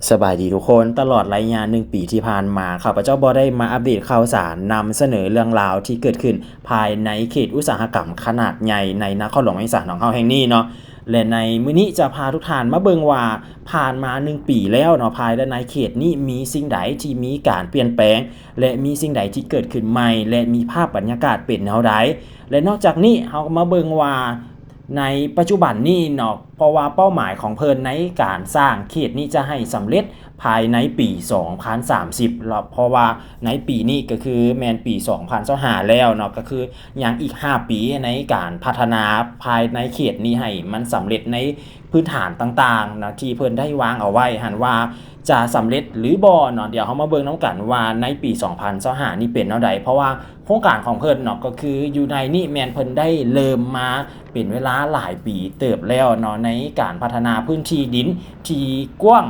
ສະບາຍດີທຸກຄົນ. ຕະຫຼອດໄລຍະໜຶ່ງປີທີ່ຜ່ານມາ, ຂ້າພະເຈົ້າບໍ່ໄດ້ມາອັບເດດຂ່າວສານ, ນຳສະເໜີເລື່ອງລາວທີ່ເກີດຂຶ້ນພາຍໃນເຂດອຸດສາຫະກຳຂະໜາດໃຫຍ່ໃນນະຄອນຫຼວງວຽງຈັນຂອງເຮົາແຫ່ງນີ້ເນາະ. ແລະ ໃນມື້ນີ້ຈະພາທຸກທ່ານມາເບິ່ງວ່າ ຜ່ານມາໜຶ່ງປີແລ້ວເນາະ, ພາຍໃນເຂດນີ້ມີສິ່ງໃດທີ່ມີການປ່ຽນແປງ ແລະ ມີສິ່ງໃດທີ່ເກີດຂຶ້ນໃໝ່ ແລະ ມີພາບບັນຍາກາດເປັນແນວໃດ. ແລະ ນອກຈາກນີ້ ເຮົາກໍມາເບິ່ງວ່າ ໃນປັດຈຸບັນນີ້ເນາະ, ເພາະວ່າເປົ້າໝາຍຂອງເພິ່ນໃນການສ້າງເຂດນີ້ຈະໃຫ້ສຳເລັດພາຍໃນປີສອງພັນສາມສິບເນາະ, ເພາະວ່າໃນປີນີ້ກໍຄືແມ່ນປີສອງພັນຊາວຫ້າແລ້ວເນາະ, ກໍຄືຍັງອີກຫ້າປີໃນການພັດທະນາພາຍໃນເຂດນີ້ໃຫ້ມັນສຳເລັດໃນພື້ນຖານຕ່າງໆເນາະ ທີ່ເພິ່ນໄດ້ວາງເອົາໄວ້ຫັ້ນວ່າຈະສຳເລັດຫຼືບໍ່ເນາະ. ດຽວເຮົາມາເບິ່ງນຳກັນວ່າໃນປີສອງພັນຊາວຫ້ານີ້ເປັນແນວໃດ, ເພາະວ່າໂຄງການຂອງເພິ່ນເນາະ ກໍຄືຢູ່ໃນນີ້ແມ່ນເພິ່ນໄດ້ເລີ່ມມາ ເປັນເວລາຫຼາຍປີເຕີບແລ້ວເນາະ ໃນການພັດທະນາພື້ນທີ່ດິນທີ່ກວ້າງ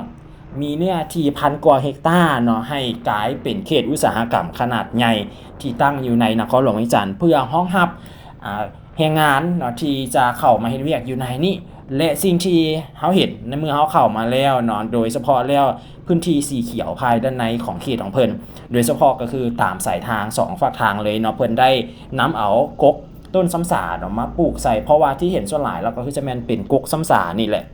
ມີເນື້ອທີ່ພັນກວ່າເຮັກຕາເນາະ ໃຫ້ກາຍເປັນເຂດອຸດສາຫະກຳຂະໜາດໃຫຍ່ ທີ່ຕັ້ງຢູ່ໃນນະຄອນຫຼວງວຽງຈັນ ເພື່ອຮອງຮັບ ອາ ແຮງງານເນາະ ທີ່ຈະເຂົ້າມາເຮັດວຽກຢູ່ໃນນີ້ ແລະ ສິ່ງທີ່ເຮົາເຫັນໃນເມື່ອເຮົາເຂົ້າມາແລ້ວເນາະ ໂດຍສະເພາະແລ້ວພື້ນທີ່ສີຂຽວພາຍດ້ານໃນຂອງເຂດຂອງເພິ່ນ ໂດຍສະເພາະກໍຄືຕາມສາຍທາງສອງຟາກທາງເລີຍເນາະ ເພິ່ນໄດ້ນຳເອົາກົກ ຕົ້ນຊຳສາເນາະ ມາປູກໃສ່ ເພາະວ່າທີ່ເຫັນສ່ວນຫຼາຍແລ້ວກໍຄືຈະແມ່ນເປັນກົກຊຳສານີ້ແຫຼະ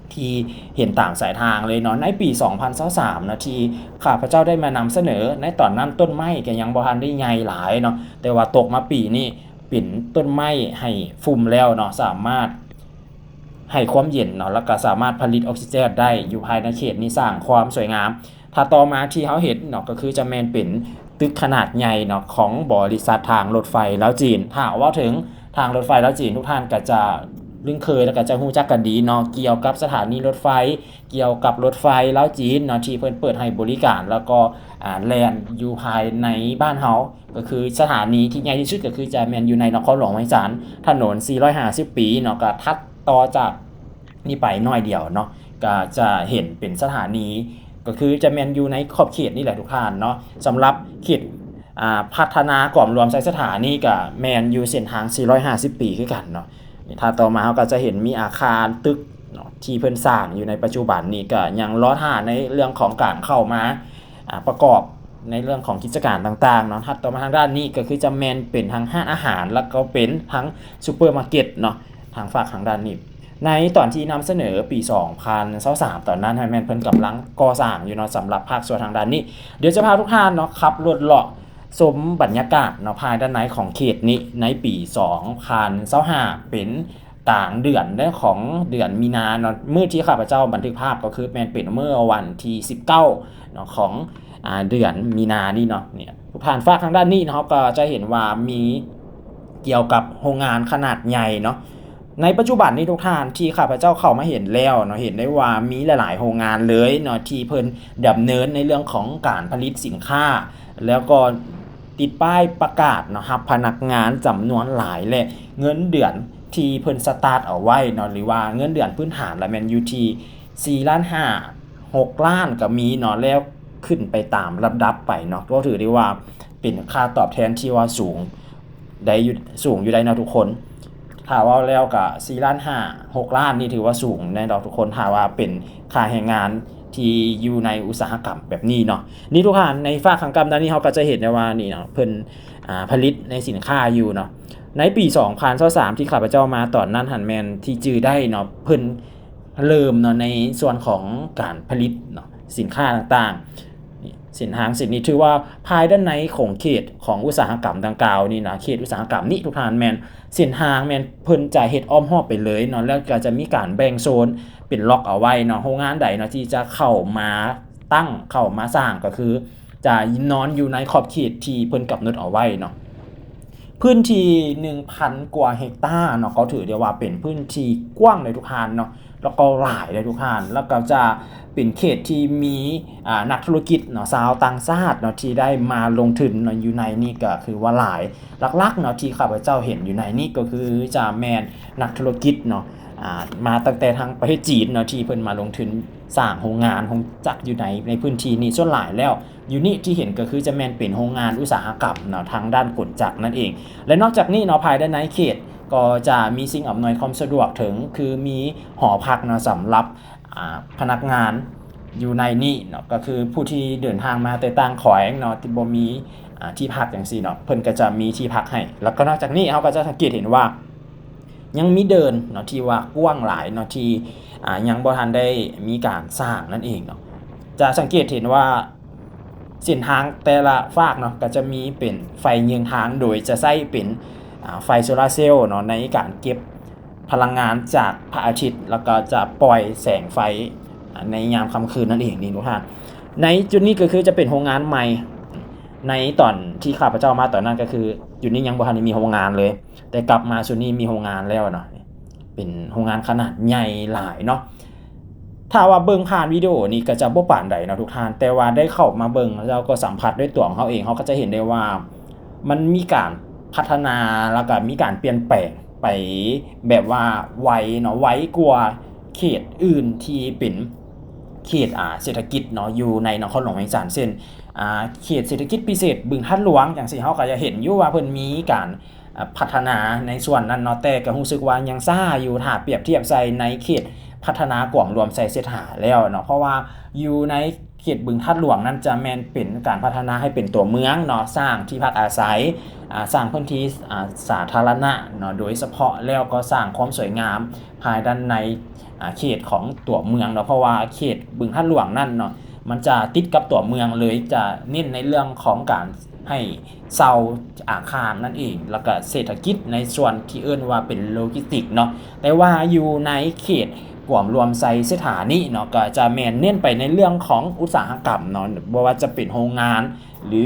ທີ່ເຫັນຕາມສາຍທາງເລີຍເນາະ. ໃນປີສອງພັນຊາວສາມເນາະ ທີ່ຂ້າພະເຈົ້າໄດ້ມານຳສະເໜີ ໃນຕອນນັ້ນຕົ້ນໄມ້ກໍຍັງບໍ່ທັນໄດ້ໃຫຍ່ຫຼາຍເນາະ ແຕ່ວ່າຕົກມາປີນີ້ເປັນຕົ້ນໄມ້ໃຫ້ຟຸ່ມແລ້ວເນາະ ສາມາດໃຫ້ຄວາມເຢັນເນາະ ແລ້ວກໍສາມາດຜະລິດອອກຊີເຈນໄດ້ຢູ່ພາຍໃນເຂດນີ້ ສ້າງຄວາມສວຍງາມ. ຖັດຕໍ່ມາທີ່ເຮົາເຫັນເນາະ ກໍຄືຈະແມ່ນເປັນຕຶກຂະໜາດໃຫຍ່ເນາະ ຂອງບໍລິສັດທາງລົດໄຟລາວຈີນ. ຖ້າເວົ້າເຖິງທາງລົດໄຟລາວຈີນ ທຸກທ່ານກໍຈະລຶ້ງເຄີຍ ແລ້ວກໍຈະຮູ້ຈັກກັນດີເນາະ ກ່ຽວກັບສະຖານີລົດໄຟ ກ່ຽວກັບລົດໄຟລາວຈີນເນາະ ທີ່ເພິ່ນເປີດໃຫ້ບໍລິການ ແລ້ວກໍ ອາ ແລ່ນຢູ່ພາຍໃນບ້ານເຮົາ ກໍຄືສະຖານີທີ່ໃຫຍ່ທີ່ສຸດກໍຄືຈະແມ່ນຢູ່ໃນນະຄອນຫຼວງວຽງຈັນ ຖະໜົນສີ່ຮ້ອຍຫ້າສິບປີເນາະ. ກໍຖັດຕໍ່ຈາກນີ້ໄປໜ້ອຍດຽວເນາະ ກໍຈະເຫັນເປັນສະຖານີ ກໍຄືຈະແມ່ນຢູ່ໃນຂອບເຂດນີ້ແຫຼະທຸກທ່ານເນາະ. ສຳລັບເຂດ ອາ ພັດທະນາກອມລວມໄຊສະຖານີ້ກໍແມ່ນຢູ່ເສັ້ນທາງສີ່ຮ້ອຍຫ້າສິບປີຄືກັນເນາະ. ນີ້ ຖັດຕໍ່ມາເຮົາກໍຈະເຫັນມີອາຄານຕຶກເນາະ ທີ່ເພິ່ນສ້າງຢູ່ໃນປັດຈຸບັນນີ້ ກໍຍັງລໍຖ້າໃນເລື່ອງຂອງການເຂົ້າມາ ອາ ປະກອບໃນເລື່ອງຂອງກິດຈະການຕ່າງໆເນາະ. ຖັດຕໍ່ມາທາງດ້ານນີ້ກໍຄືຈະແມ່ນເປັນທັງຮ້ານອາຫານ ແລ້ວກໍເປັນທັງຊຸບເປີມາເກັດເນາະ ທາງຟາກທາງດ້ານນີ້. ໃນຕອນທີ່ນຳສະເໜີປີສອງພັນຊາວສາມ ຕອນນັ້ນຫັ້ນແມ່ນເພິ່ນກຳລັງກໍ່ສ້າງຢູ່ເນາະ ສຳລັບພາກສ່ວນທາງດ້ານນີ້. ດຽວຈະພາທຸກທ່ານເນາະ ຂັບລົດເລາະຊົມບັນຍາກາດເນາະ ພາຍດ້ານໃນຂອງເຂດນີ້ ໃນປີສອງພັນຊາວຫ້າ ເປັນກາງເດືອນເດ້ ຂອງເດືອນມີນາເນາະ. ມື້ທີ່ຂ້າພະເຈົ້າບັນທຶກພາບກໍຄືແມ່ນເປັນມື້ວັນທີສິບເກົ້າເນາະ ຂອງ ອາ ເດືອນມີນານີ້ເນາະ. ນີ້ ຜ່ານຟາກທາງດ້ານນີ້ເນາະ ເຮົາກໍຈະເຫັນວ່າມີກ່ຽວກັບໂຮງງານຂະໜາດໃຫຍ່ເນາະ. ໃນປັດຈຸບັນນີ້ທຸກທ່ານ ທີ່ຂ້າພະເຈົ້າເຂົ້າມາເຫັນແລ້ວເນາະ ເຫັນໄດ້ວ່າມີຫຼາຍໆໂຮງງານເລີຍເນາະ ທີ່ເພິ່ນດຳເນີນໃນເລື່ອງຂອງການຜະລິດສິນຄ້າ ແລ້ວກໍຕິດປ້າຍປະກາດເນາະ ຮັບພະນັກງານຈຳນວນຫຼາຍ ແລະ ເງິນເດືອນທີ່ເພິ່ນສະຕາດເອົາໄວ້ເນາະ ຫຼືວ່າເງິນເດືອນພື້ນຖານລະແມ່ນຢູ່ທີ່ສີ່ລ້ານຫ້າ ຫົກລ້ານກໍມີເນາະ ແລ້ວຂຶ້ນໄປຕາມລຳດັບໄປເນາະ ກໍຖືໄດ້ວ່າເປັນຄ່າຕອບແທນທີ່ວ່າສູງ ໄດ້ຢູ່ ສູງຢູ່ໄດ໋ເນາະທຸກຄົນ. ຖ້າເວົ້າແລ້ວກະສີ່ລ້ານຫ້າ ຫົກລ້ານນີ້ຖືວ່າສູງແນ່ເນາະທຸກຄົນ ຖ້າວ່າເປັນຄ່າແຮງງານທີ່ຢູ່ໃນອຸດສາຫະກຳແບບນີ້ເນາະ. ນີ້ທຸກທ່ານ ໃນຟາກຂ້າງກ້ຳດ້ານນີ້ ເຮົາກໍຈະເຫັນໄດ້ວ່ານີ້ເນາະ ເພິ່ນ ອາ ຜະລິດໃນສິນຄ້າຢູ່ເນາະ. ໃນປີສອງພັນຊາວສາມ ທີ່ຂ້າພະເຈົ້າມາຕອນນັ້ນຫັ້ນ ແມ່ນທີ່ຈື່ໄດ້ເນາະ ເພິ່ນເລີ່ມເນາະ ໃນສ່ວນຂອງການຜະລິດເນາະ ສິນຄ້າຕ່າງໆ. ນີ້ ເສັ້ນທາງເສັ້ນນີ້ຖືວ່າພາຍດ້ານໃນຂອງເຂດຂອງອຸດສາຫະກຳດັ່ງກ່າວນີ້ນະ ເຂດອຸດສາຫະກຳນີ້ທຸກທ່ານ ແມ່ນເສັ້ນທາງແມ່ນເພິ່ນຈະເຮັດອ້ອມຮອບໄປເລີຍເນາະ ແລ້ວກໍຈະມີການແບ່ງໂຊນເປັນລັອກເອົາໄວ້ເນາະ. ໂຮງງານໃດເນາະທີ່ຈະເຂົ້າມາຕັ້ງ ເຂົ້າມາສ້າງ ກໍຄືຈະນອນຢູ່ໃນຂອບເຂດທີ່ເພິ່ນກຳນົດເອົາໄວ້ເນາະ. ພື້ນທີ່ໜຶ່ງພັນກວ່າເຮັກຕາເນາະ ກໍຖືໄດ້ວ່າເປັນພື້ນທີ່ກວ້າງເລີຍທຸກທ່ານເນາະ ແລ້ວກໍຫຼາຍເລີຍທຸກທ່ານ ແລ້ວກໍຈະເປັນເຂດທີ່ມີ ອາ ນັກທຸລະກິດເນາະ ຊາວຕ່າງຊາດເນາະ ທີ່ໄດ້ມາລົງທຶນເນາະ ຢູ່ໃນນີ້ກໍຄືວ່າຫຼາຍ. ຫຼັກໆເນາະ ທີ່ຂ້າພະເຈົ້າເຫັນຢູ່ໃນນີ້ ກໍຄືຈະແມ່ນນັກທຸລະກິດເນາະ ອາ ມາຕັ້ງແຕ່ທາງປະເທດຈີນເນາະ ທີ່ເພິ່ນມາລົງທຶນສ້າງໂຮງງານ ໂຮງຈັກຢູ່ໃນ ໃນພື້ນທີ່ນີ້. ສ່ວນຫຼາຍແລ້ວ ຢູ່ນີ້ທີ່ເຫັນກໍຄືຈະແມ່ນເປັນໂຮງງານອຸດສາຫະກຳເນາະ ທາງດ້ານກົນຈັກນັ້ນເອງ. ແລະ ນອກຈາກນີ້ເນາະ ພາຍໃນເຂດກໍຈະມີສິ່ງອຳນວຍຄວາມສະດວກເຖິງ ຄືມີຫໍພັກເນາະ ສຳລັບ ອາ ພະນັກງານ ຢູ່ໃນນີ້ເນາະ ກໍຄືຜູ້ທີ່ເດີນທາງມາແຕ່ຕ່າງແຂວງເນາະ ທີ່ບໍ່ມີ ອ່າ ທີ່ພັກຈັ່ງຊີ້ເນາະ ເພິ່ນກໍຈະມີທີ່ພັກໃຫ້. ແລ້ວກໍນອກຈາກນີ້ ເຮົາກໍຈະສັງເກດເຫັນວ່າ ຍັງມີເດີ່ນເນາະ ທີ່ວ່າກວ້າງຫຼາຍເນາະ ທີ່ ອ່າ ຍັງບໍ່ທັນໄດ້ມີການສ້າງນັ້ນເອງເນາະ. ຈະສັງເກດເຫັນວ່າ ເສັ້ນທາງແຕ່ລະຟາກເນາະ ກໍຈະມີເປັນໄຟເຍືອງທາງ ໂດຍຈະໃຊ້ເປັນ ອ່າ ໄຟໂຊລາເຊວເນາະ ໃນການເກັບພະລັງງານຈາກພະອາທິດ ແລ້ວກໍຈະປ່ອຍແສງໄຟ ອ່າ ໃນຍາມຄ່ຳຄືນນັ້ນເອງນີ້ທຸກທ່ານ. ໃນຈຸດນີ້ກໍຄືຈະເປັນໂຮງງານໃໝ່. ໃນຕອນທີ່ຂ້າພະເຈົ້າມາຕອນນັ້ນ ກໍຄືຈຸດນີ້ຍັງບໍ່ທັນໄດ້ມີໂຮງງານເລີຍ, ແຕ່ກັບມາຊຸດນີ້ມີໂຮງງານແລ້ວເນາະ, ເປັນໂຮງງານຂະໜາດໃຫຍ່ຫຼາຍເນາະ. ຖ້າວ່າເບິ່ງຜ່ານວິດີໂອນີ້ກໍຈະບໍ່ປານໃດເນາະທຸກທ່ານ, ແຕ່ວ່າໄດ້ເຂົ້າມາເບິ່ງແລ້ວກໍສຳຜັດດ້ວຍຕົວຂອງເຮົາເອງ, ເຮົາກໍຈະເຫັນໄດ້ວ່າມັນມີການພັດທະນາ ແລ້ວກໍມີການປ່ຽນແປງໄປແບບວ່າໄວເນາະ, ໄວກວ່າເຂດອື່ນທີ່ເປັນເຂດ ອ່າ ເສດຖະກິດເນາະ ຢູ່ໃນນະຄອນຫຼວງວຽງຈັນ ເຊັ່ນ ອ່າ ເຂດເສດຖະກິດພິເສດບຶງທາດຫຼວງຈັ່ງຊີ້, ເຮົາກໍຈະເຫັນຢູ່ວ່າເພິ່ນມີການ ອ່າ ພັດທະນາໃນສ່ວນນັ້ນເນາະ, ແຕ່ກໍຮູ້ສຶກວ່າຍັງຊ້າຢູ່ ຖ້າປຽບທຽບໃສ່ໃນເຂດພັດທະນາກວມລວມໄຊເສດຖາແລ້ວເນາະ, ເພາະວ່າຢູ່ໃນເຂດບຶງທາດຫຼວງນັ້ນຈະແມ່ນເປັນການພັດທະນາໃຫ້ເປັນຕົວເມືອງເນາະ, ສ້າງທີ່ພັກອາໄສ, ອ່າ ສ້າງພື້ນທີ່ ອ່າ ສາທາລະນະເນາະ, ໂດຍສະເພາະແລ້ວກໍສ້າງຄວາມສວຍງາມພາຍດ້ານໃນ ອ່າ ເຂດຂອງຕົວເມືອງເນາະ, ເພາະວ່າເຂດບຶງທາດຫຼວງນັ້ນເນາະ ມັນຈະຕິດກັບຕົວເມືອງເລີຍ, ຈະເນັ້ນໃນເລື່ອງຂອງການໃຫ້ ເຊົ່າອາຄານນັ້ນເອງ ແລ້ວກະເສດຖະກິດໃນສ່ວນທີ່ເອີ້ນວ່າເປັນໂລຈິສຕິກເນາະ, ແຕ່ວ່າຢູ່ໃນເຂດກວມລວມໄຊເສດຖານີ້ເນາະ ກໍຈະແມ່ນເນັ້ນໄປໃນເລື່ອງຂອງອຸດສາຫະກຳເນາະ, ບໍ່ວ່າຈະເປັນໂຮງງານ ຫຼື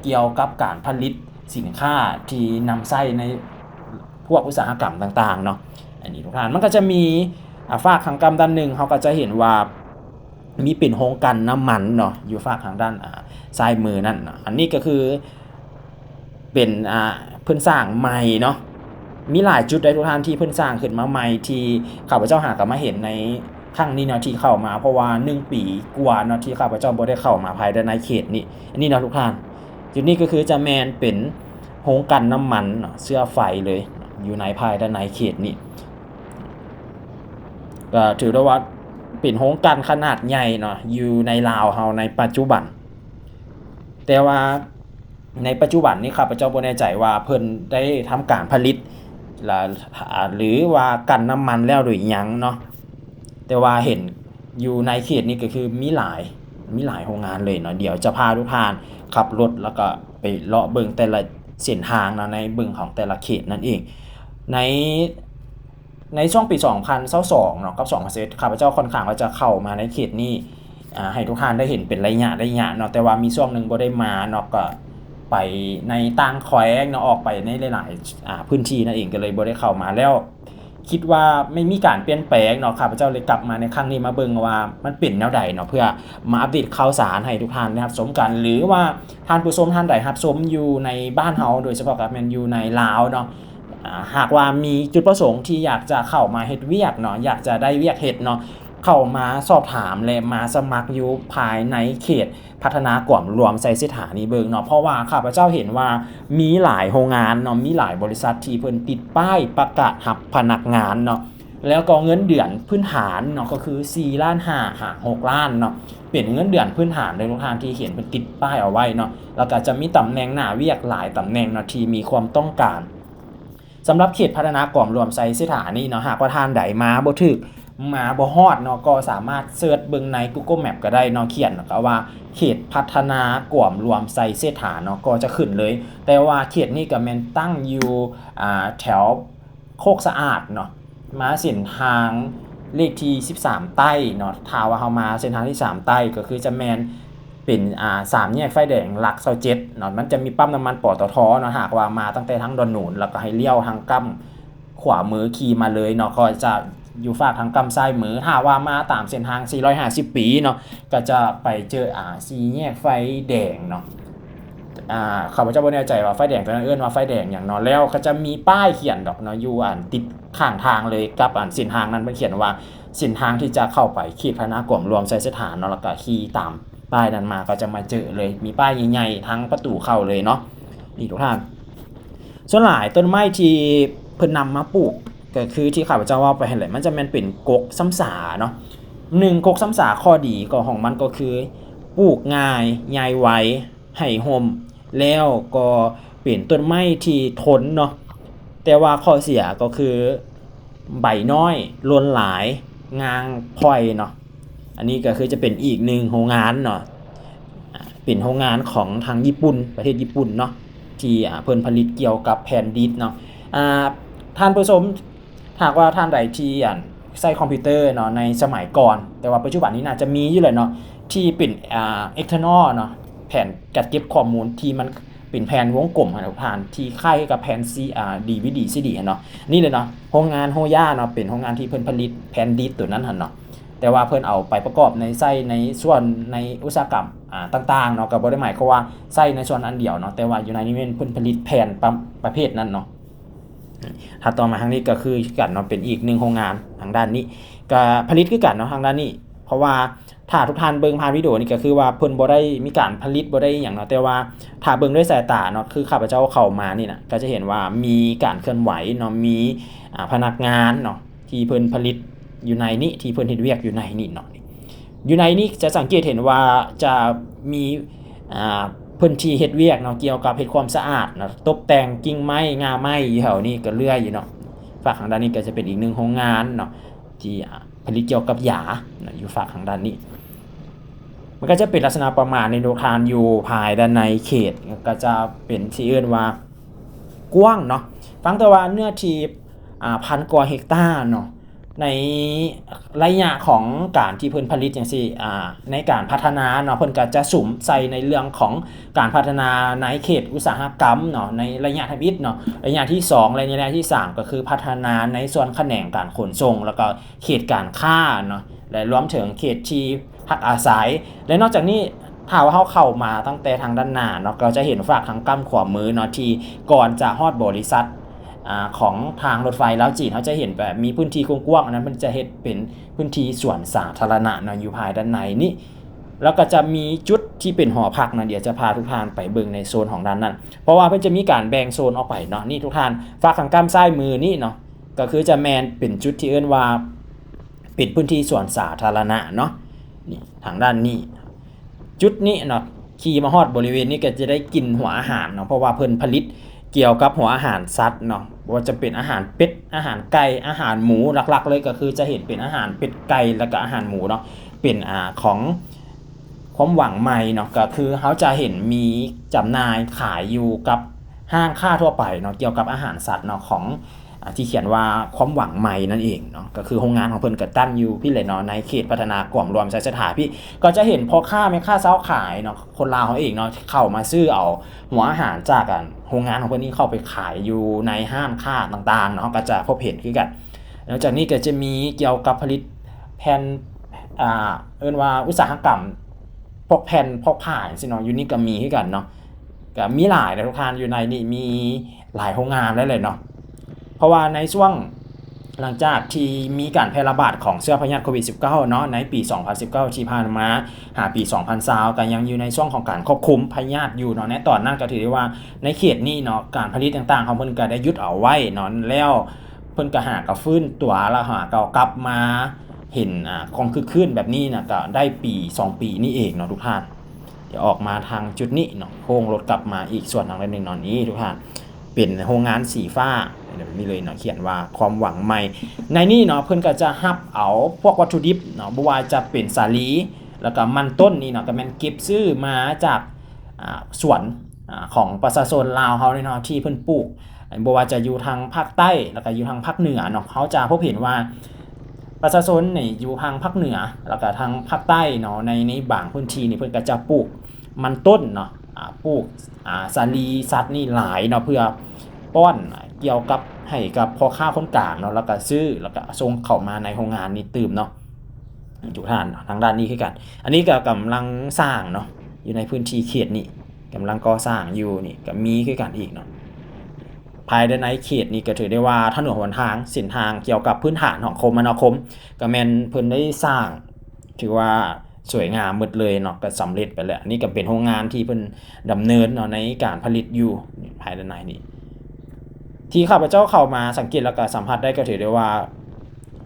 ກ່ຽວກັບການຜະລິດສິນຄ້າທີ່ນຳໃຊ້ໃນພວກອຸດສາຫະກຳຕ່າງໆເນາະ. ອັນນີ້ທຸກທ່ານ ມັນກໍຈະມີ ອ່າ ຟາກທາງກ້ຳດ້ານໜຶ່ງ ເຮົາກໍຈະເຫັນວ່າ ມີເປັນໂຮງກັ່ນນ້ຳມັນເນາະ ຢູ່ຟາກທາງດ້ານ ອ່າ ຊ້າຍມືນັ້ນເນາະ, ອັນນີ້ກໍຄືເປັນ ອ່າ ເພິ່ນສ້າງໃໝ່ເນາະ, ມີຫຼາຍຈຸດໃດ໋ທຸກທ່ານທີ່ເພິ່ນສ້າງຂຶ້ນມາໃໝ່ ທີ່ຂ້າພະເຈົ້າຫາກໍມາເຫັນໃນຄັ້ງນີ້ເນາະ ທີ່ເຂົ້າມາ ເພາະວ່າໜຶ່ງປີກວ່າເນາະ ທີ່ຂ້າພະເຈົ້າບໍ່ໄດ້ເຂົ້າມາພາຍໃນເຂດນີ້. ອັນນີ້ເນາະທຸກທ່ານ ຈຸດນີ້ກໍຄືຈະແມ່ນເປັນໂຮງກັ່ນນ້ຳມັນເນາະ ເຊື້ອໄຟເລີຍ ຢູ່ໃນພາຍໃນເຂດນີ້. ກໍຖືໄດ້ວ່າເປັນໂຮງກັ່ນຂະໜາດໃຫຍ່ເນາະ ຢູ່ໃນລາວເຮົາໃນປັດຈຸບັນ, ແຕ່ວ່າໃນປັດຈຸບັນນີ້ ຂ້າພະເຈົ້າບໍ່ແນ່ໃຈວ່າເພິ່ນໄດ້ທຳການຜະລິດ ລະ ຫຼືວ່າກັ່ນນ້ຳມັນແລ້ວຫຼືຫຍັງເນາະ, ແຕ່ວ່າເຫັນຢູ່ໃນເຂດນີ້ກໍຄືມີຫຼາຍ ມີຫຼາຍໂຮງງານເລີຍເນາະ. ດຽວຈະພາທຸກທ່ານຂັບລົດ ແລ້ວກໍໄປເລາະເບິ່ງແຕ່ລະເສັ້ນທາງເນາະ ໃນເບິ່ງຂອງແຕ່ລະເຂດນັ້ນເອງ. ໃນ ໃນຊ່ວງປີສອງພັນຊາວສອງເນາະ ກັບສອງພັນຊາວເອັດ ຂ້າພະເຈົ້າຂ້ອນຂ້າງວ່າຈະເຂົ້າມາໃນເຂດນີ້ ອ່າ ໃຫ້ທຸກທ່ານໄດ້ເຫັນເປັນໄລຍະໄລຍະເນາະ, ແຕ່ວ່າມີຊ່ວງໜຶ່ງບໍ່ໄດ້ມາເນາະ ກໍໄປໃນຕ່າງແຂວງເນາະ ອອກໄປໃນຫຼາຍໆ ອ່າ ພື້ນທີ່ນັ້ນເອງ ກໍເລີຍບໍ່ໄດ້ເຂົ້າມາ. ແລ້ວຄິດວ່າໄມ່ມີການປ່ຽນແປງເນາະ, ຂ້າພະເຈົ້າເລີຍກັບມາໃນຄັ້ງນີ້ ມາເບິ່ງວ່າມັນເປັນແນວໃດເນາະ ເພື່ອມາອັບເດດຂ່າວສານໃຫ້ທຸກທ່ານໄດ້ຮັບຊົມກັນ ຫຼືວ່າທ່ານຜູ້ຊົມທ່ານໃດຮັບຊົມຢູ່ໃນບ້ານເຮົາ ໂດຍສະເພາະກໍແມ່ນຢູ່ໃນລາວເນາະ, ອ່າ ຫາກວ່າມີຈຸດປະສົງທີ່ຢາກຈະເຂົ້າມາເຮັດວຽກເນາະ ຢາກຈະໄດ້ວຽກເຮັດເນາະ ເຂົ້າມາສອບຖາມ ແລະ ມາສະໝັກຢູ່ພາຍໃນເຂດພັດທະນາກວມລວມໄຊເສດຖານີ້ເບິ່ງເນາະ, ເພາະວ່າຂ້າພະເຈົ້າເຫັນວ່າມີຫຼາຍໂຮງງານເນາະ ມີຫຼາຍບໍລິສັດທີ່ເພິ່ນຕິດປ້າຍປະກາດຮັບພະນັກງານເນາະ, ແລ້ວກໍເງິນເດືອນພື້ນຖານເນາະ ກໍຄືສີ່ລ້ານຫ້າຫາຫົກລ້ານເນາະ, ເປັນເງິນເດືອນພື້ນຖານເດີ ທຸກທ່ານທີ່ເຫັນເພິ່ນຕິດປ້າຍເອົາໄວ້ເນາະ, ແລ້ວກໍຈະມີຕຳແໜ່ງໜ້າວຽກຫຼາຍຕຳແໜ່ງເນາະ ທີ່ມີຄວາມຕ້ອງການ. ສຳລັບເຂດພັດທະນາກວມລວມໄຊເສດຖານີ້ເນາະ, ຫາກວ່າທ່ານໃດມາບໍ່ຖືກ ມາບໍ່ຮອດເນາະ ກໍສາມາດເສີດເບິ່ງໃນ Google Map ກໍໄດ້ເນາະ, ຂຽນກໍວ່າເຂດພັດທະນາກວມລວມໄຊເສດຖາເນາະ ກໍຈະຂຶ້ນເລີຍ. ແຕ່ວ່າເຂດນີ້ກໍແມ່ນຕັ້ງຢູ່ ອ່າ ແຖວໂຄກສະອາດເນາະ, ມາເສັ້ນທາງເລກທີສິບສາມໃຕ້ເນາະ, ຖ້າວ່າເຮົາມາເສັ້ນທາງທີສາມໃຕ້ ກໍຄືຈະແມ່ນເປັນ ອ່າ ສາມແຍກໄຟແດງຫຼັກຊາວເຈັດເນາະ, ມັນຈະມີປ້ຳນ້ຳມັນ ປຕທ ເນາະ, ຫາກວ່າມາຕັ້ງແຕ່ທາງດອນໜູນ ແລ້ວກໍໃຫ້ລ້ຽວທາງກ້ຳ ຂວາມືຂີ່ມາເລີຍເນາະ ກໍຈະຢູ່ຟາກທາງກ້ຳຊ້າຍມື. ຖ້າວ່າມາຕາມເສັ້ນທາງສີ່ຮ້ອຍຫ້າສິບປີເນາະ ກໍຈະໄປເຈີ ອ່າ ສີ່ແຍກໄຟແດງເນາະ, ອ່າ ຂ້າພະເຈົ້າບໍ່ແນ່ໃຈວ່າໄຟແດງຕົວນັ້ນເອີ້ນວ່າໄຟແດງຫຍັງເນາະ, ແລ້ວກໍຈະມີປ້າຍຂຽນດອກເນາະ ຢູ່ອັນຕິດຂ້າງທາງເລີຍກັບອັນເສັ້ນທາງນັ້ນ ເພິ່ນຂຽນວ່າເສັ້ນທາງທີ່ຈະເຂົ້າໄປເຂດພັດທະນາກວມລວມໄຊເສດຖາເນາະ, ແລ້ວກໍຂີ່ຕາມ ປ້າຍນັ້ນມາກໍຈະມາເຈີເລີຍ, ມີປ້າຍໃຫຍ່ໆທາງປະຕູເຂົ້າເລີຍເນາະ ນີ້ທຸກທ່ານ. ສ່ວນຫຼາຍຕົ້ນໄມ້ທີ່ເພິ່ນນຳມາປູກ ກໍຄືທີ່ຂ້າພະເຈົ້າເວົ້າໄປຫັ້ນແຫຼະ, ມັນຈະແມ່ນເປັນກົກຊຳສາເນາະ, ໜຶ່ງກົກຊຳສາ ຂໍ້ດີກໍຂອງມັນກໍຄື ປູກງ່າຍ ໃຫຍ່ໄວ ໃຫ້ຮົ່ມ ແລ້ວກໍເປັນຕົ້ນໄມ້ທີ່ທົນເນາະ. ແຕ່ວ່າຂໍ້ເສຍກໍຄື ໃບນ້ອຍ ຫຼົ່ນຫຼາຍ ງ່າງຜ່ອຍເນາະ. ອັນນີ້ກໍຄືຈະເປັນອີກໜຶ່ງໂຮງງານເນາະ ເປັນໂຮງງານຂອງທາງຍີ່ປຸ່ນ ປະເທດຍີ່ປຸ່ນເນາະ ທີ່ ອາ ເພິ່ນຜະລິດກ່ຽວກັບແຜ່ນດິດເນາະ. ອາ ທ່ານຜູ້ຊົມ ຖ້າຫາກວ່າທ່ານໃດທີ່ ອັນ ໃຊ້ຄອມພິວເຕີເນາະ ໃນສະໄໝກ່ອນ ແຕ່ວ່າປັດຈຸບັນນີ້ໜ້າຈະມີຢູ່ແຫຼະເນາະ ທີ່ເປັນ ອາ external ເນາະ ແຜ່ນຈັດເກັບຂໍ້ມູນທີ່ມັນເປັນແຜ່ນວົງກົມຫັ້ນນະທ່ານ ທີ່ຄ້າຍກັບແຜ່ນຊີ ອາ ດີວີດີ ຊີດີຫັ້ນເນາະ. ນີ້ເລີຍເນາະ ໂຮງງານໂຮຢາເນາະ ເປັນໂຮງງານທີ່ເພິ່ນຜະລິດແຜ່ນດິດໂຕນັ້ນຫັ້ນເນາະ. ແຕ່ວ່າເພິ່ນເອົາໄປປະກອບໃນ ໃຊ້ໃນສ່ວນໃນອຸດສາຫະກຳ ອາ ຕ່າງໆເນາະ ກໍບໍ່ໄດ້ໝາຍຄວາມວ່າໃຊ້ໃນສ່ວນອັນດຽວເນາະ ແຕ່ວ່າຢູ່ໃນນີ້ແມ່ນເພິ່ນຜະລິດແຜ່ນປະ ປະເພດນັ້ນເນາະ. ຖັດຕໍ່ມາທາງນີ້ກໍຄືກັນເນາະ ເປັນອີກໜຶ່ງໂຮງງານທາງດ້ານນີ້ ກໍຜະລິດຄືກັນເນາະທາງດ້ານນີ້. ເພາະວ່າຖ້າທຸກທ່ານເບິ່ງຜ່ານວິດີໂອນີ້ ກໍຄືວ່າເພິ່ນບໍ່ໄດ້ມີການຜະລິດ ບໍ່ໄດ້ອີ່ຫຍັງເນາະ ແຕ່ວ່າຖ້າເບິ່ງດ້ວຍສາຍຕາເນາະ ຄືຂ້າພະເຈົ້າເຂົ້າມານີ້ນະ ກໍຈະເຫັນວ່າມີການເຄື່ອນໄຫວເນາະ ມີ ອາ ພະນັກງານເນາະ ທີ່ເພິ່ນຜະລິດຢູ່ໃນນີ້ ທີ່ເພິ່ນເຮັດວຽກຢູ່ໃນນີ້ເນາະ. ຢູ່ໃນນີ້ຈະສັງເກດເຫັນວ່າຈະມີ ອາ ເພິ່ນທີ່ເຮັດວຽກເນາະ ກ່ຽວກັບເຮັດຄວາມສະອາດເນາະ ຕົບແຕ່ງກິ່ງໄມ້ ງ່າໄມ້ຢູ່ແຖວນີ້ກໍເລື່ອຍຢູ່ເນາະ. ຟາກທາງດ້ານນີ້ກໍຈະເປັນອີກໜຶ່ງໂຮງງານເນາະ ທີ່ ອາ ຜະລິດກ່ຽວກັບຢາເນາະ ຢູ່ຟາກທາງດ້ານນີ້. ມັນກໍຈະເປັນລັກສະນະປະມານນີ້ເນາະທ່ານ ຢູ່ພາຍດ້ານໃນເຂດ ກໍຈະເປັນທີ່ເອີ້ນວ່າກວ້າງເນາະ. ຟັງແຕ່ວ່າເນື້ອທີ່ ອາ ພັນກວ່າເຮັກຕາເນາະ ໃນໄລຍະຂອງການທີ່ເພິ່ນຜະລິດຈັ່ງຊີ້ ອາ ໃນການພັດທະນາເນາະ ເພິ່ນກໍຈະສຸມໃສ່ໃນເລື່ອງຂອງການພັດທະນາໃນເຂດອຸດສາຫະກຳເນາະ ໃນໄລຍະທຳອິດເນາະ, ໄລຍະທີສອງ ແລະ ໃນໄລຍະທີສາມ ກໍຄືພັດທະນາໃນສ່ວນຂະແໜງການຂົນສົ່ງ ແລ້ວກໍເຂດການຄ້າເນາະ ແລະ ລວມເຖິງເຂດທີ່ພັກອາໄສ. ແລະ ນອກຈາກນີ້ ຖ້າວ່າເຮົາເຂົ້າມາຕັ້ງແຕ່ທາງດ້ານໜ້າເນາະ ກໍຈະເຫັນຟາກທາງກ້ຳຂວາມືເນາະ ທີ່ກ່ອນຈະຮອດບໍລິສັດ ອາ ຂອງທາງລົດໄຟລາວຈີນ ເຮົາຈະເຫັນແບບມີພື້ນທີ່ກວ້າງໆ ອັນນັ້ນເພິ່ນຈະເຮັດເປັນພື້ນທີ່ສວນສາທາລະນະເນາະ ຢູ່ພາຍດ້ານໃນນີ້. ແລ້ວກໍຈະມີຈຸດທີ່ເປັນຫໍພັກເນາະ ດຽວຈະພາທຸກທ່ານໄປເບິ່ງໃນໂຊນຂອງດ້ານນັ້ນ ເພາະວ່າເພິ່ນຈະມີການແບ່ງໂຊນອອກໄປເນາະ. ນີ້ທຸກທ່ານ ຟາກທາງກ້ຳຊ້າຍມືນີ້ເນາະ ກໍຄືຈະແມ່ນເປັນຈຸດທີ່ເອີ້ນວ່າເປັນພື້ນທີ່ສວນສາທາລະນະເນາະ. ນີ້ ທາງດ້ານນີ້ ຈຸດນີ້ເນາະ ຂີ່ມາຮອດບໍລິເວນນີ້ກໍຈະໄດ້ກິ່ນຫົວອາຫານເນາະ ເພາະວ່າເພິ່ນຜະລິດກ່ຽວກັບຫົວອາຫານສັດເນາະ ບໍ່ວ່າຈະເປັນອາຫານເປັດ ອາຫານໄກ່ ອາຫານໝູ ຫຼັກໆເລີຍກໍຄືຈະເຫັນເປັນອາຫານເປັດໄກ່ ແລ້ວກໍອາຫານໝູເນາະ ເປັນ ອາ ຂອງຄວາມຫວັງໃໝ່ເນາະ ກໍຄືເຮົາຈະເຫັນມີຈຳໜ່າຍຂາຍຢູ່ກັບຮ້ານຄ້າທົ່ວໄປເນາະ ກ່ຽວກັບອາຫານສັດເນາະ ຂອງ ອາ ທີ່ຂຽນວ່າຄວາມຫວັງໃໝ່ນັ້ນເອງເນາະ ກໍຄືໂຮງງານຂອງເພິ່ນກໍຕັ້ງຢູ່ພີ້ແຫຼະເນາະ ໃນເຂດພັດທະນາກວມລວມໄຊເສດຖາພີ້ ກໍຈະເຫັນພໍ່ຄ້າແມ່ຄ້າຊາວຂາຍເນາະ ຄົນລາວເຮົາເອງເນາະ ເຂົ້າມາຊື້ເອົາຫົວອາຫານຈາກ ອັນ ໂຮງງານຂອງເພິ່ນນີ້ເຂົ້າໄປຂາຍຢູ່ໃນຮ້ານຄ້າຕ່າງໆເນາະ ເຮົາກໍຈະພົບເຫັນຄືກັນ. ນອກຈາກນີ້ກໍຈະມີກ່ຽວກັບຜະລິດແຜ່ນ ອາ ເອີ້ນວ່າອຸດສາຫະກຳພວກແຜ່ນພວກຜ້າຈັ່ງຊີ້ເນາະ ຢູ່ນີ້ກໍມີຄືກັນເນາະ ກໍມີຫຼາຍນະທຸກທ່ານ ຢູ່ໃນນີ້ມີຫຼາຍໂຮງງານເລີຍເນາະ ເພາະວ່າໃນຊ່ວງ ຫຼັງຈາກທີ່ມີການແຜ່ລະບາດຂອງເຊື້ອພະຍາດໂຄວິດສິບເກົ້າເນາະ ໃນປີສອງພັນສິບເກົ້າທີ່ຜ່ານມາຫາປີສອງພັນຊາວ ກໍຍັງຢູ່ໃນຊ່ວງຂອງການຄວບຄຸມພະຍາດຢູ່ເນາະ ໃນຕອນນັ້ນກໍຖືໄດ້ວ່າໃນເຂດນີ້ເນາະ ການຜະລິດຕ່າງໆຂອງເພິ່ນກໍໄດ້ຢຸດເອົາໄວ້ເນາະ ແລ້ວເພິ່ນກໍຫາກໍຟື້ນຕົວ ແລ້ວຫາກໍກັບມາເຫັນ ອາ ຄວາມຄຶກຄື້ນແບບນີ້ນະ ກໍໄດ້ປີສອງປີນີ້ເອງເນາະທຸກທ່ານ. ດຽວອອກມາທາງຈຸດນີ້ເນາະ ໂຄ້ງລົດກັບມາອີກສ່ວນທາງໜຶ່ງເນາະ ນີ້ທຸກທ່ານ ເປັນໂຮງງານສີຟ້າ ແບບນີ້ເລີຍເນາະ ຂຽນວ່າຄວາມຫວັງໃໝ່. ໃນນີ້ເນາະ ເພິ່ນກໍຈະຮັບເອົາພວກວັດຖຸດິບເນາະ ບໍ່ວ່າຈະເປັນສາລີ ແລ້ວກໍມັນຕົ້ນນີ້ເນາະ ກໍແມ່ນເກັບຊື້ມາຈາກ ອາ ສວນ ອາ ຂອງປະຊາຊົນລາວເຮົານີ້ເນາະ ທີ່ເພິ່ນປູກ ບໍ່ວ່າຈະຢູ່ທາງພາກໃຕ້ ແລ້ວກໍຢູ່ທາງພາກເໜືອເນາະ ເຮົາຈະພົບເຫັນວ່າ ປະຊາຊົນນີ້ຢູ່ທາງພາກເໜືອ ແລ້ວກໍທາງພາກໃຕ້ເນາະ ໃນ ໃນບາງພື້ນທີ່ນີ້ເພິ່ນກໍຈະປູກມັນຕົ້ນເນາະ ອາ ປູກ ອາ ສາລີສັດນີ້ຫຼາຍເນາະ ເພື່ອປ້ອນ ອາ ກ່ຽວກັບໃຫ້ກັບພໍ່ຄ້າຄົນກາງເນາະ ແລ້ວກໍຊື້ ແລ້ວກໍສົ່ງເຂົ້າມາໃນໂຮງງານນີ້ຕື່ມເນາະ ທຸກທ່ານເນາະ. ທາງດ້ານນີ້ຄືກັນ ອັນນີ້ກໍກຳລັງສ້າງເນາະ ຢູ່ໃນພື້ນທີ່ເຂດນີ້ ກຳລັງກໍ່ສ້າງຢູ່ ນີ້ກໍມີຄືກັນອີກເນາະ. ພາຍໃນເຂດນີ້ກໍຖືໄດ້ວ່າຖະໜົນຫົນທາງ ເສັ້ນທາງກ່ຽວກັບພື້ນຖານຂອງຄົມມະນາຄົມ ກໍແມ່ນເພິ່ນໄດ້ສ້າງ ຖືວ່າສວຍງາມໝົດເລີຍເນາະ ກໍສຳເລັດໄປແລ້ວ. ອັນນີ້ກໍເປັນໂຮງງານທີ່ເພິ່ນດຳເນີນເນາະ ໃນການຜະລິດຢູ່ພາຍໃນນີ້ ທີ່ຂ້າພະເຈົ້າເຂົ້າມາສັງເກດ ແລ້ວກໍສຳຜັດໄດ້ ກໍຖືໄດ້ວ່າ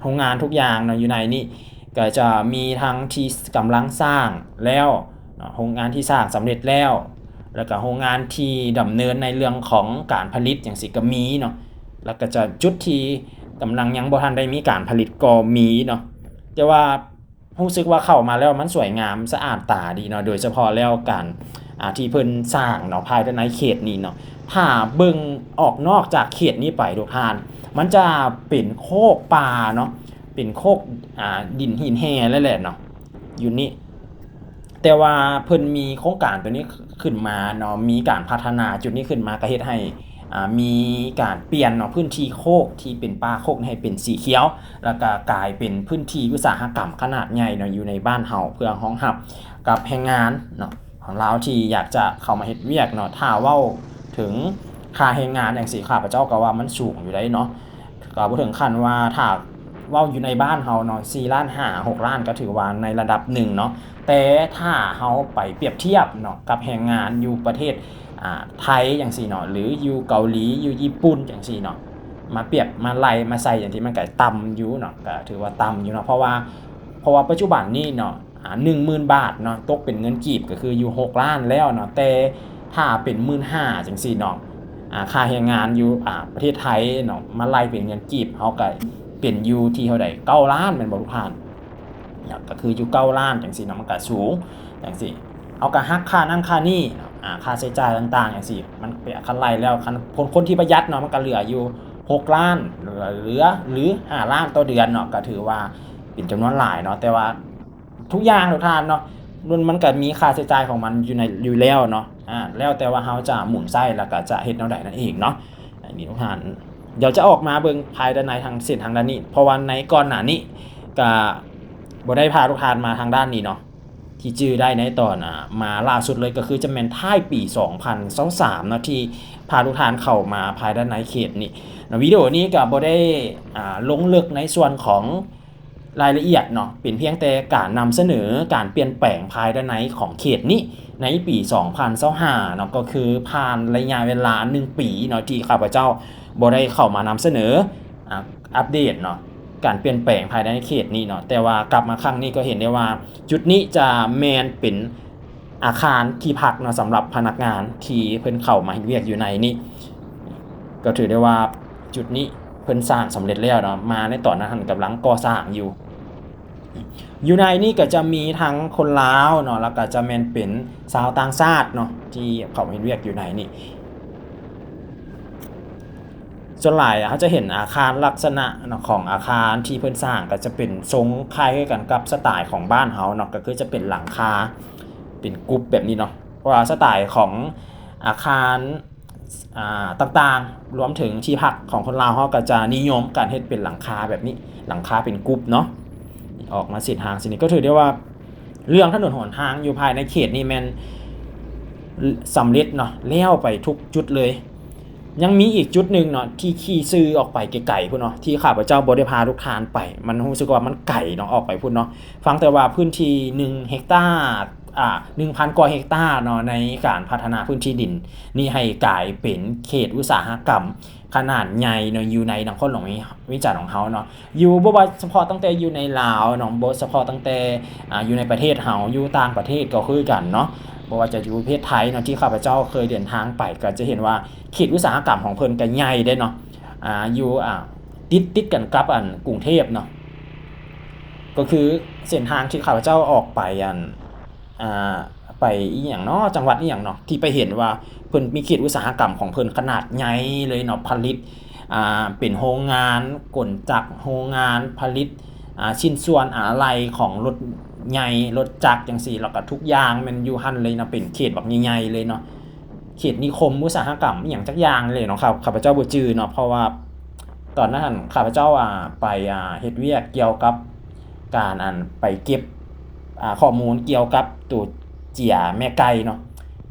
ໂຮງງານທຸກຢ່າງເນາະ ຢູ່ໃນນີ້ ກໍຈະມີທັງທີ່ກຳລັງສ້າງແລ້ວເນາະ, ໂຮງງານທີ່ສ້າງສຳເລັດແລ້ວ ແລ້ວກໍໂຮງງານທີ່ດຳເນີນໃນເລື່ອງຂອງການຜະລິດຈັ່ງຊີ້ກໍມີເນາະ, ແລ້ວກໍຈະຈຸດທີ່ກຳລັງຍັງບໍ່ທັນໄດ້ມີການຜະລິດກໍມີເນາະ. ແຕ່ວ່າ ຮູ້ສຶກວ່າເຂົ້າມາແລ້ວມັນສວຍງາມສະອາດຕາດີເນາະ, ໂດຍສະເພາະແລ້ວການ ອ່າ ທີ່ເພິ່ນສ້າງເນາະ ພາຍໃນເຂດນີ້ເນາະ. ຖ້າເບິ່ງອອກນອກຈາກເຂດນີ້ໄປທຸກທ່ານ ມັນຈະເປັນໂຄກປ່າເນາະ, ເປັນໂຄກ ອ່າ ດິນຫີນແຮ່ແລ້ວແຫຼະເນາະ ຢູ່ນີ້. ແຕ່ວ່າເພິ່ນມີໂຄງການໂຕນີ້ຂຶ້ນມາເນາະ, ມີການພັດທະນາຈຸດນີ້ຂຶ້ນມາ ກໍເຮັດໃຫ້ ອ່າ ມີການປ່ຽນເນາະ ພື້ນທີ່ໂຄກທີ່ເປັນປ່າໂຄກໃຫ້ເປັນສີຂຽວ ແລ້ວກໍກາຍເປັນພື້ນທີ່ອຸດສາຫະກຳຂະໜາດໃຫຍ່ເນາະ ຢູ່ໃນບ້ານເຮົາ ເພື່ອຮອງຮັບກັບແຮງງານເນາະ ຂອງລາວທີ່ຢາກຈະເຂົ້າມາເຮັດວຽກເນາະ. ຖ້າເວົ້າເຖິງຄ່າແຮງງານຈັ່ງຊີ້ ຂ້າພະເຈົ້າກໍວ່າມັນສູງຢູ່ໃດ໋ເນາະ, ກໍບໍ່ເຖິງຂັ້ນວ່າ ຖ້າເວົ້າຢູ່ໃນບ້ານເຮົາເນາະ ສີ່ລ້ານຫ້າ ຫົກລ້ານ ກໍຖືວ່າໃນລະດັບໜຶ່ງເນາະ. ແຕ່ຖ້າເຮົາໄປປຽບທຽບເນາະ ກັບແຮງງານຢູ່ປະເທດ ອ່າ ໄທຈັ່ງຊີ້ເນາະ ຫຼື ຢູ່ເກົາຫຼີ ຢູ່ຍີ່ປຸ່ນຈັ່ງຊີ້ເນາະ ມາປຽບມາໄລ່ມາໃສ່ຈັ່ງຊີ້ ມັນກໍຕ່ຳຢູ່ເນາະ, ກໍຖືວ່າຕ່ຳຢູ່ເນາະ. ເພາະວ່າ ເພາະວ່າປັດຈຸບັນນີ້ເນາະ ອ່າ ໜຶ່ງໝື່ນບາດເນາະ ຕົກເປັນເງິນກີບກໍຄືຢູ່ຫົກລ້ານແລ້ວເນາະ, ແຕ່ຖ້າເປັນໝື່ນຫ້າຈັ່ງຊີ້ເນາະ ອ່າ ຄ່າແຮງງານຢູ່ ອ່າ ປະເທດໄທເນາະ ມາໄລ່ເປັນເງິນກີບ ເຮົາກໍເປັນຢູ່ທີ່ເທົ່າໃດ ເກົ້າລ້ານ ແມ່ນບໍ່ທຸກທ່ານ? ເນາະ ກໍຄືຢູ່ເກົ້າລ້ານຈັ່ງຊີ້ເນາະ ມັນກໍສູງຈັ່ງຊີ້. ເຮົາກໍຫັກຄ່ານັ້ນຄ່ານີ້ເນາະ ອ່າ ຄ່າໃຊ້ຈ່າຍຕ່າງໆຈັ່ງຊີ້ ມັນເປັນ ຄັນໄລ່ແລ້ວ ຄັນຄົນ ຄົນທີ່ປະຢັດເນາະ ມັນກໍເຫຼືອຢູ່ຫົກລ້ານ ເຫຼືອ ເຫຼືອ ຫຼື ຫ້າລ້ານຕໍ່ເດືອນເນາະ, ກໍຖືວ່າເປັນຈຳນວນຫຼາຍເນາະ. ແຕ່ວ່າທຸກຢ່າງທຸກທ່ານເນາະ ມັນ ມັນກໍມີຄ່າໃຊ້ຈ່າຍຂອງມັນຢູ່ໃນ ຢູ່ແລ້ວເນາະ, ອ່າ ແລ້ວແຕ່ວ່າເຮົາຈະໝູນໃຊ້ ແລ້ວກໍຈະເຮັດແນວໃດນັ້ນເອງເນາະ. ອັນນີ້ທຸກທ່ານ ດຽວຈະອອກມາເບິ່ງພາຍໃນທາງເສັ້ນທາງດ້ານນີ້ ເພາະວ່າໃນກ່ອນໜ້ານີ້ກະບໍ່ໄດ້ພາທຸກທ່ານມາທາງດ້ານນີ້ເນາະ, ທີ່ຈື່ໄດ້ໃນຕອນ ອ່າ ມາລ່າສຸດເລີຍ ກໍຄືຈະແມ່ນທ້າຍປີສອງພັນຊາວສາມເນາະ ທີ່ພາທຸກທ່ານເຂົ້າມາພາຍໃນເຂດນີ້ເນາະ. ວິດີໂອນີ້ກະບໍ່ໄດ້ ອ່າ ລົງເລິກໃນສ່ວນຂອງ ລາຍລະອຽດເນາະ ເປັນພຽງແຕ່ການນຳສະເໜີການປ່ຽນແປງພາຍໃນຂອງເຂດນີ້ໃນປີສອງພັນຊາວຫ້າເນາະ, ກໍຄືຜ່ານໄລຍະເວລາໜຶ່ງປີເນາະ ທີ່ຂ້າພະເຈົ້າບໍ່ໄດ້ເຂົ້າມານຳສະເໜີ ອາ ອັບເດດເນາະ ການປ່ຽນແປງພາຍໃນເຂດນີ້ເນາະ. ແຕ່ວ່າກັບມາຄັ້ງນີ້ກໍເຫັນໄດ້ວ່າ ຈຸດນີ້ຈະແມ່ນເປັນ ອາຄານທີ່ພັກເນາະ ສຳລັບພະນັກງານທີ່ເພິ່ນເຂົ້າມາເຮັດວຽກຢູ່ໃນນີ້ ກໍຖືໄດ້ວ່າຈຸດນີ້ເພິ່ນສ້າງສຳເລັດແລ້ວເນາະ, ມາໃນຕອນນັ້ນຫັ້ນກຳລັງກໍ່ສ້າງຢູ່. ຢູ່ໃນນີ້ກໍຈະມີທັງຄົນລາວເນາະ ແລ້ວກໍຈະແມ່ນເປັນຊາວຕ່າງຊາດເນາະ ທີ່ເຂົ້າມາເຮັດວຽກຢູ່ໃນນີ້. ສ່ວນຫຼາຍເຮົາຈະເຫັນອາຄານລັກສະນະເນາະ ຂອງອາຄານທີ່ເພິ່ນສ້າງ ກໍຈະເປັນຊົງຄ້າຍຄືກັນກັບສະໄຕຂອງບ້ານເຮົາເນາະ, ກໍຄືຈະເປັນຫຼັງຄາເປັນກຸບແບບນີ້ເນາະ. ເພາະວ່າສະໄຕຂອງອາຄານ ອ່າ ຕ່າງໆ ລວມເຖິງທີ່ພັກຂອງຄົນລາວເຮົາ ກໍຈະນິຍົມການເຮັດເປັນຫຼັງຄາແບບນີ້, ຫຼັງຄາເປັນກຸບເນາະ. ອອກມາເສັ້ນທາງເສັ້ນນີ້ ກໍຖືໄດ້ວ່າ ເລື່ອງຖະໜົນຫົນທາງຢູ່ພາຍໃນເຂດນີ້ແມ່ນສຳເລັດເນາະ ແລ້ວໄປທຸກຈຸດເລີຍ. ຍັງມີອີກຈຸດໜຶ່ງເນາະ ທີ່ຂີ່ສື່ອອກໄປໄກໆພຸ້ນເນາະ ທີ່ຂ້າພະເຈົ້າບໍ່ໄດ້ພາທຸກທ່ານໄປ, ມັນຮູ້ສຶກວ່າມັນໄກເນາະ ອອກໄປພຸ້ນເນາະ. ຟັງແຕ່ວ່າພື້ນທີ່ໜຶ່ງເຮັກຕາ ອ່າ ໜຶ່ງພັນກວ່າເຮັກຕາເນາະ ໃນການພັດທະນາພື້ນທີ່ດິນນີ້ໃຫ້ກາຍເປັນເຂດອຸດສາຫະກຳ ຂະໜາດໃຫຍ່ເນາະ ຢູ່ໃນນະຄອນຫຼວງວຽງຈັນຂອງເຮົາເນາະ, ຢູ່ ບໍ່ວ່າສະເພາະຕັ້ງແຕ່ຢູ່ໃນລາວເນາະ, ບໍ່ສະເພາະຕັ້ງແຕ່ ອ່າ ຢູ່ໃນປະເທດເຮົາ, ຢູ່ຕ່າງປະເທດກໍຄືກັນເນາະ, ບໍ່ວ່າຈະຢູ່ປະເທດໄທເນາະ ທີ່ຂ້າພະເຈົ້າເຄີຍເດີນທາງໄປ ກໍຈະເຫັນວ່າເຂດອຸດສາຫະກຳຂອງເພິ່ນກໍໃຫຍ່ເດ້ເນາະ, ອ່າ ຢູ່ ອ່າ ຕິດ ຕິດກັນກັບອັນກຸງເທບເນາະ, ກໍຄືເສັ້ນທາງທີ່ຂ້າພະເຈົ້າອອກໄປອັນ ອ່າ ໄປອີ່ຫຍັງເນາະ ຈັງຫວັດອີ່ຫຍັງເນາະ ທີ່ໄປເຫັນວ່າເພິ່ນມີເຂດອຸດສາຫະກຳຂອງເພິ່ນຂະໜາດໃຫຍ່ເລີຍເນາະ, ຜະລິດ ອ່າ ເປັນໂຮງງານກົນຈັກ, ໂຮງງານຜະລິດ ອ່າ ຊິ້ນສ່ວນອາໄຫຼ່ຂອງລົດໃຫຍ່ ລົດຈັກຈັ່ງຊີ້, ແລ້ວກໍທຸກຢ່າງແມ່ນຢູ່ຫັ້ນເລີຍເນາະ, ເປັນເຂດບັກໃຫຍ່ໆເລີຍເນາະ. ເຂດນິຄົມອຸດສາຫະກຳອີ່ຫຍັງຈັກຢ່າງເລີຍເນາະ, ຂ້າ ຂ້າພະເຈົ້າບໍ່ຈື່ເນາະ, ເພາະວ່າຕອນນັ້ນຫັ້ນ ຂ້າພະເຈົ້າ ອ່າ ໄປ ອ່າ ເຮັດວຽກກ່ຽວກັບການ ອັນ ໄປເກັບ ອ່າ ຂໍ້ມູນກ່ຽວກັບໂຕເຈຍແມ່ໄກ່ເນາະ,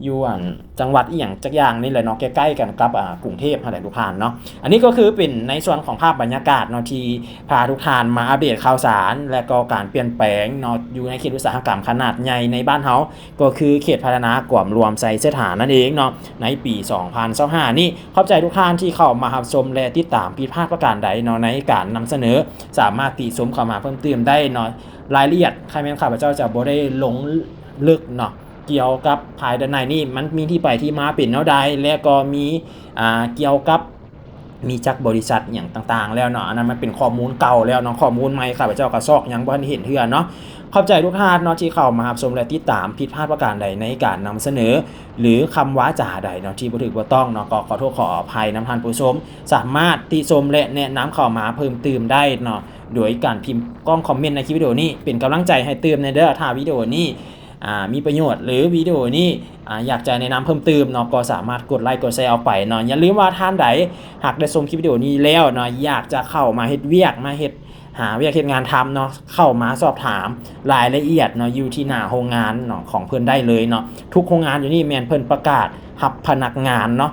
ຢູ່ ອັນ ຈັງຫວັດອີ່ຫຍັງຈັກຢ່າງນີ້ແຫຼະເນາະ, ໃກ້ໆກັນກັບ ອ່າ ກຸງເທບຫັ້ນແຫຼະທຸກທ່ານເນາະ. ອັນນີ້ກໍຄືເປັນໃນສ່ວນຂອງພາບບັນຍາກາດເນາະ ທີ່ພາທຸກທ່ານມາອັບເດດຂ່າວສານ ແລະກໍການປ່ຽນແປງເນາະ ຢູ່ໃນເຂດອຸດສາຫະກຳຂະໜາດໃຫຍ່ໃນບ້ານເຮົາ ກໍຄືເຂດພັດທະນາກວມລວມໄຊເສດຖານັ້ນເອງເນາະ ໃນປີສອງພັນຊາວຫ້ານີ້. ຂອບໃຈທຸກທ່ານທີ່ເຂົ້າມາຮັບຊົມ ແລະ ຕິດຕາມ. ຜິດພາດປະການໃດເນາະ ໃນການນຳສະເໜີ ສາມາດຕິຊົມເຂົ້າມາເພີ່ມຕື່ມໄດ້ເນາະ. ລາຍລະອຽດ ຄະແມ່ນຂ້າພະເຈົ້າຈະບໍ່ໄດ້ລົງເລິກເນາະ ກ່ຽວກັບພາຍໃນນີ້ ມັນມີທີ່ໄປທີ່ມາເປັນແນວໃດ ແລະ ກໍມີ ອ່າ ກ່ຽວກັບ ມີຈັກບໍລິສັດຫຍັງຕ່າງໆແລ້ວເນາະ. ອັນນັ້ນມັນເປັນຂໍ້ມູນເກົ່າແລ້ວເນາະ ຂໍ້ມູນໃໝ່ຂ້າພະເຈົ້າກໍຊອກຍັງບໍ່ທັນເຫັນເທື່ອເນາະ. ຂອບໃຈທຸກທ່ານເນາະທີ່ເຂົ້າມາຮັບຊົມ ແລະ ຕິດຕາມ. ຜິດພາດປະການໃດໃນການນຳສະເໜີ ຫຼື ຄຳວາຈາໃດເນາະທີ່ບໍ່ຖືກບໍ່ຕ້ອງເນາະ ກໍຂໍໂທດຂໍອະໄພນຳທ່ານຜູ້ຊົມ. ສາມາດຕິຊົມ ແລະ ແນະນຳເຂົ້າມາເພີ່ມຕື່ມໄດ້ເນາະ ໂດຍການພິມກ້ອງຄອມເມັນໃນຄລິບວິດີໂອນີ້ ເປັນກຳລັງໃຈໃຫ້ຕື່ມແດ່ເດີ້. ຖ້າວິດີໂອນີ້ ອ່າ ມີປະໂຫຍດ ຫຼື ວິດີໂອນີ້ ອ່າ ຢາກຈະແນະນຳເພີ່ມຕື່ມເນາະ ກໍສາມາດກົດໄລກົດແຊອອກໄປເນາະ. ຢ່າລືມວ່າທ່ານໃດຫາກໄດ້ຊົມຄລິບວິດີໂອນີ້ແລ້ວເນາະ ຢາກຈະເຂົ້າມາເຮັດວຽກ ມາເຮັດ ຫາວຽກເຮັດງານທຳເນາະ ເຂົ້າມາສອບຖາມລາຍລະອຽດເນາະ ຢູ່ທີ່ໜ້າໂຮງງານເນາະ ຂອງເພິ່ນໄດ້ເລີຍເນາະ. ທຸກໂຮງງານຢູ່ນີ້ແມ່ນເພິ່ນປະກາດຮັບພະນັກງານເນາະ